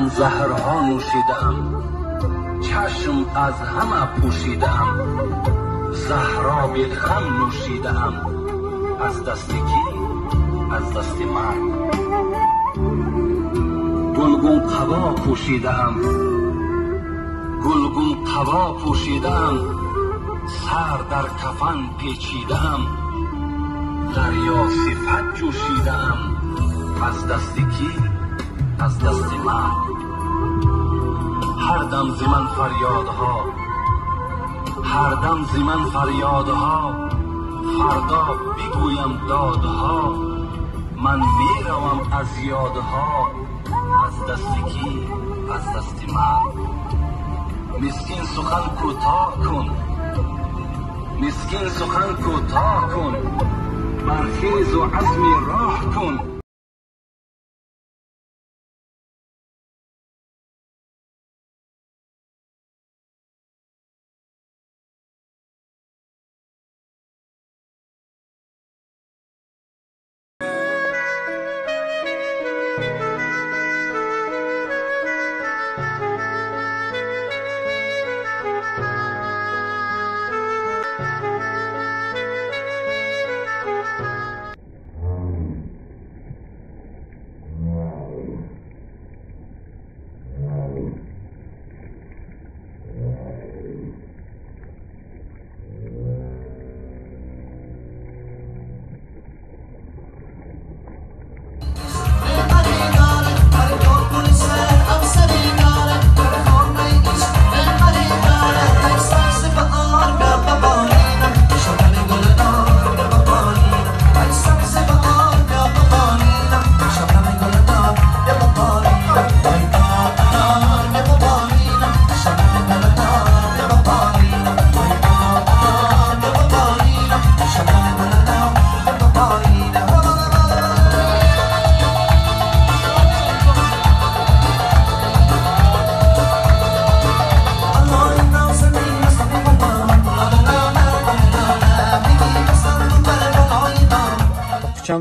زهرها نوشیدم، چشم از همه پوشیدم، زهراب غم نوشیدم، از دست کی؟ از دست من. گلگون قبا پوشیدم، گلگون قبا پوشیدم، سر در کفن پیچیدم، دریا صفت جوشیدم، از دست کی؟ از دست من. هر دم ز من فریادها، هر دم ز من فریادها، فردا بگویم دادها، من میروم از یادها، از دست کی؟ از دست من. مسکین سخن کوتاه کن، مسکین سخن کوتاه کن، برخیز و عزم راه کن.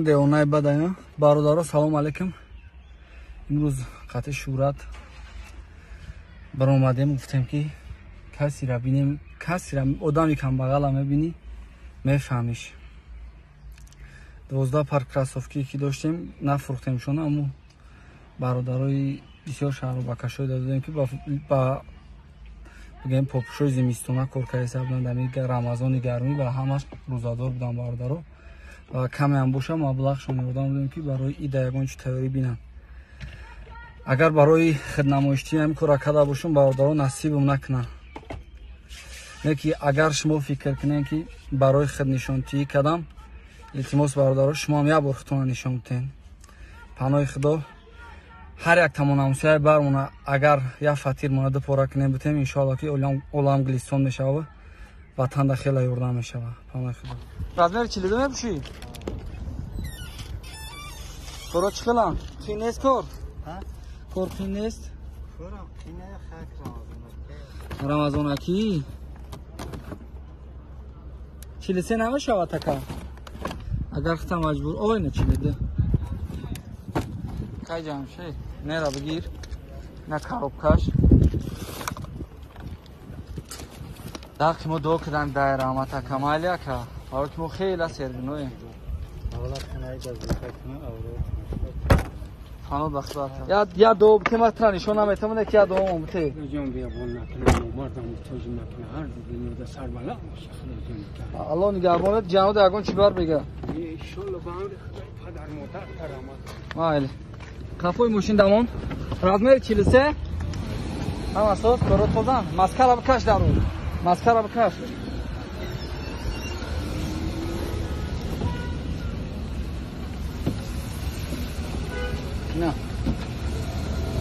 Девонаи бадая. Бародаро, салом алейкум. Имрӯз қатъи шӯҳрат баромадем, гуфтем ки касира бинем, касира одами камбағала мебинӣ, мефаҳмиш. 12 пар кроссовки ки доштем, нафурӯхтемшон, аммо бародарои бисёр шаҳру бакашҳое додем ки ба бигем попушои зимистона кор карда буданд, дар Рамазони гармӣ ва ҳамаш рӯзадор буданд бародаро. Ва камеам боша маблағшон ёрдам додем ки барои ида ягон чӣ тайёрӣ бинанд. Агар барои хиднамоиштӣ ҳамин кора карда бошум, бародаро насибам накунанд. Не ки агар шумо фикр кунед ки барои хиднишонтиҳӣ кардам, илтимос бародаро, шумо ҳам як бор худтонро нишон бидиҳед. Паноҳи Худо ҳар як тамонамсояи бармона агар як фатирмона ду пора кунем битем, иншоалло ки олам гулистон мешава, ватанда хеле ёрдам мешава. Паноҳи Худо. Размер 42 мепӯшӣ? Коро чӣ хелам? Қин нест кор? Кор қин нест? Рамазонакӣ? 43 намешавад така? Агар хита маҷбур, ой на 42. Кай ҷамшед? Нера бигир. На коробкаш. Дақи мо дуо кардам дай раҳмат ака, майли ака. Барои ки мо хеле сербиноем. Паноҳ ба Худо ака. Я дуо бите, ман тра нишон наметавонам, ки я дуо ом бите. Аллоҳ нигаҳбонат, ҷанода ягон чӣ бар бега. Майли. Қафои мошин дамон. Размери 43. Ҳам асос коро тозан. Маскара бикаш дару. Маскара бикаш. На.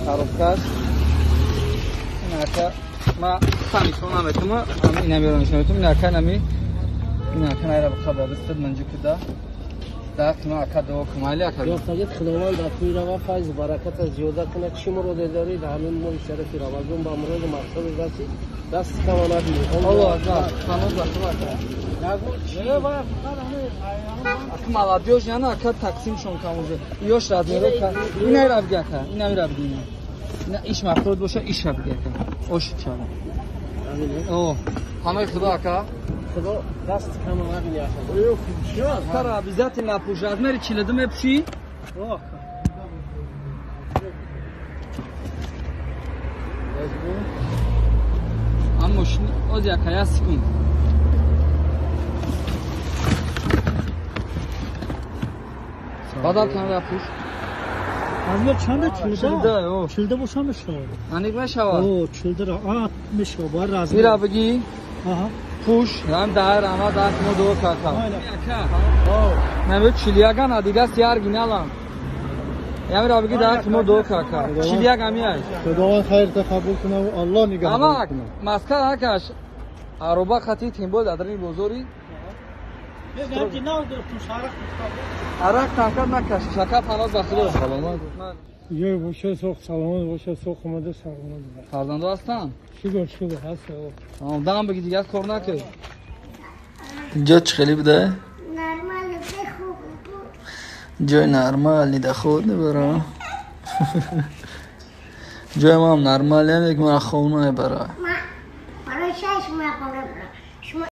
Коробкаш. Инака ма нишон наметумам, ина меро нишон метум, инака нами. Инака найра бихаб дастат манҷу кида. Дақ ма ака дуо кумайли ака. Ёфтагит Худованд дар тӯи рава файз бараката зиёда кунад. Чӣ муроде доред ҳамин моҳи шарифи Рамазон ба муроду мақсаду расид, даст кама набинед. Аллоҳ акбар. Паноҳ ба Худо ака. Ака молодёж яна ака тақсимшон кам уже. Ёш размеро ка. Инай ра биги ака. Инай ра биги. На иш мафруд боша, иша биги ака. Ош чава. О, панои худо ака. Худо даст кама набини ака. Тара обязательно пуш. Размери 42 мепуши? О. Аммо ози ака, як секунд. Бадал кан пуш. Размер чанда? 42, о. 42 боша мешавад. Аник мешавад. О, 42 ра. А, мешавад, бояд размер. Ира биги. Аҳа. Пуш, ҳам дар ама дар мо ду кака. Ака. Наме 41 на дига си оригиналам. Ямира биги дар мо ду кака. 41 ами ай. Худованд хайрта қабул кунад ва Аллоҳ нигаҳбон Амак, кунад. маска накаш. Ароба хати тимбол дар бозори. Арақ танкар накаш. Шака паноз ба худо. Саломат. Ё боша соқ саломат боша соқ омада саломат. Фарзандо ҳастанд? Шукр, шукр, ҳаст. Тамом, дам биги дигар кор накун. Ҷо чӣ хеле буда? Нормально, хуб буд. Ҷои нормал нида худ небара. Ҷои ман нормал не, ки ман хоб намебара. Ман барои 6 моҳ хона бурам.